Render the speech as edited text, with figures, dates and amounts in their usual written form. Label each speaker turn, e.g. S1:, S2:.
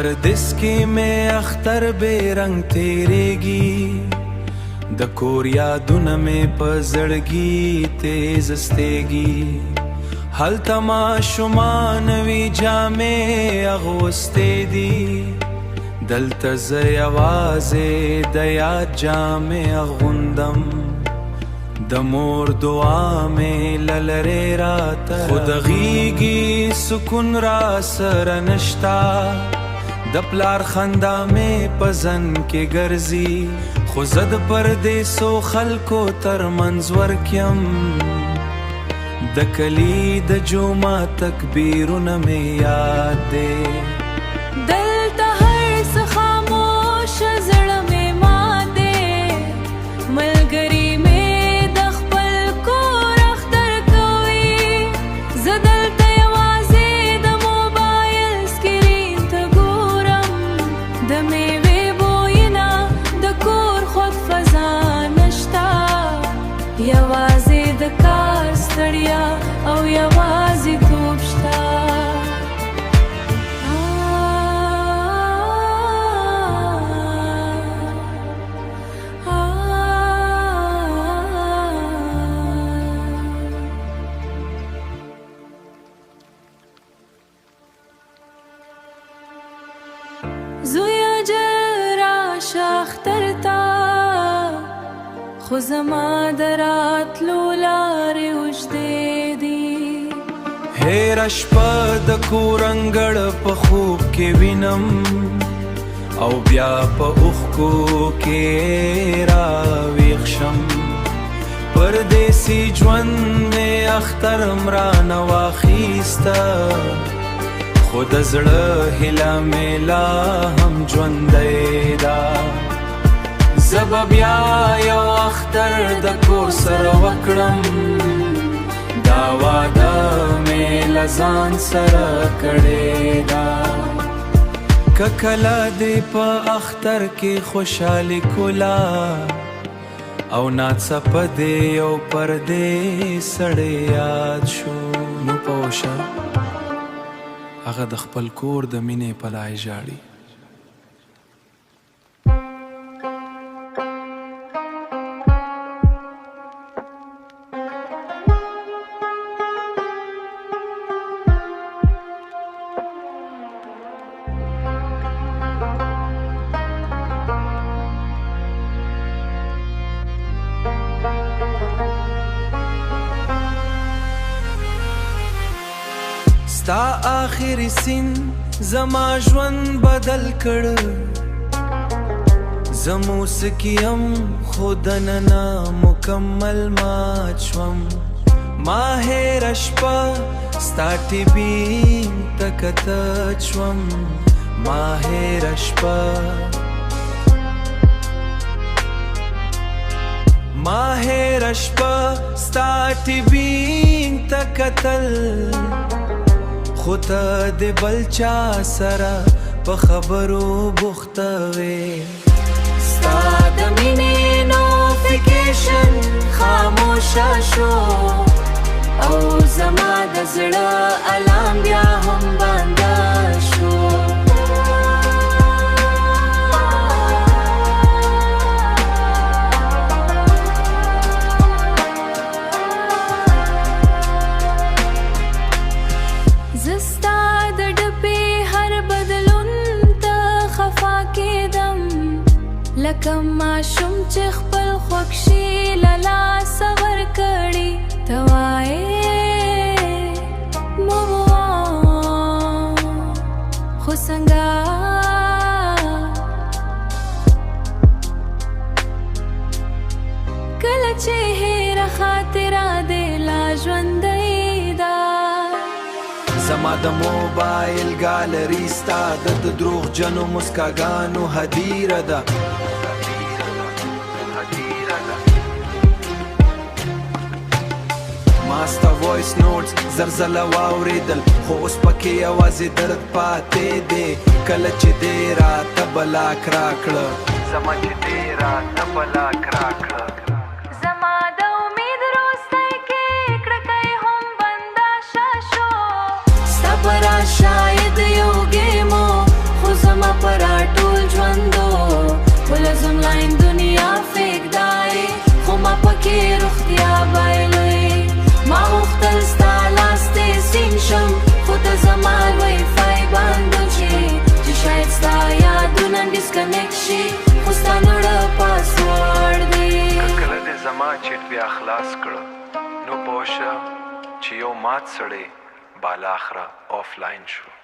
S1: پردیس کې مې اختر بې رنګ تیریږي، د کور یادونه مې په زړګي تیز ستیږي. هلته ماشومان وي جامې اغوستې دي، دلته زه یوازې د یاد جامې اغوندم. د مور دعا مې له لرې راته، خو د غېږې سکون را سره نشته. د پلار خندا مې په ذهن کې ګرځي، خو زه د پردیسو خلکو تر منځ ورک یم. د کلي د جومات تکبیرونه مې یاد دی.
S2: دلته هر څه خاموش، زړه مې مات دی. ملګري مې د خپل کور اختر کوي، زه دلته یوازې د موبایل سکرین ته ګورم. د میوې بویونه، د کور خوږ فضا نشته، یوازې د کار ستړیا او یوازیتوب شته. زویه ژر راشه اختر ته، خو زما د راتلو لارې اوږدې دي.
S1: هېره شپه د کور انګړ په خوب کې وینم او بیا په اوښکو کې راویښ شم. پردیسي ژوند مې اختر رانه واخیسته، خو د زړه هیله مې لا هم ژوندۍ ده. زه به بیا یو اختر د کور سره وکړم، دا وعده مې له ځان سره کړې ده. که کله دې په اختر کې خوشحالي کوله او ناڅاپه دې یو پردی سړی یاد شو، نو پوه شه هغه د خپل کور د مینې په لای ژاړي. ستا آخري seen زما ژوند بدل کړ. زه موسکی یم خو دننه مکمل مات شوم. ما هېره شپه ستا ټیبین ته کتل شوم. ما هېره شپه، ما هېره شپه ستا ټیبین ته کتل، خو ته د بل چا سره په خبرو بوخته وې.
S2: ستا د مینې notification خاموشه شو او زما د زړه الارم بیا هم بند شو. زه ستا د ډپې هر بدلون ته خفا کېدم، لکه ماشوم چې خپل خوښ شي له لاسه ورکړي. ته وایې move on، خو څنګه؟ کله چې هېره خاطره دې لا ژوندۍ ده.
S1: زما د موبایل ګالري ستا د دروغجنو مسکاګانو هدیره ده. ما ستا voice notes زر ځله واورېدل، خو اوس پکې یوازې درد پاتې دی. کله چې دې راته block راکړه، زما چې دې راته block راکړه،
S2: زما د امید وروستۍ کې کړکۍ هم بنده شو. ستا پر شاید یو game و، خو زما ډسکنیکټ شي، خو ستا مړه پاسورډ دی.
S1: که کله دې زما چټ بیا خلاص کړ، نو پوه شه چې یو مات سړی بالاخره آفلاین شو.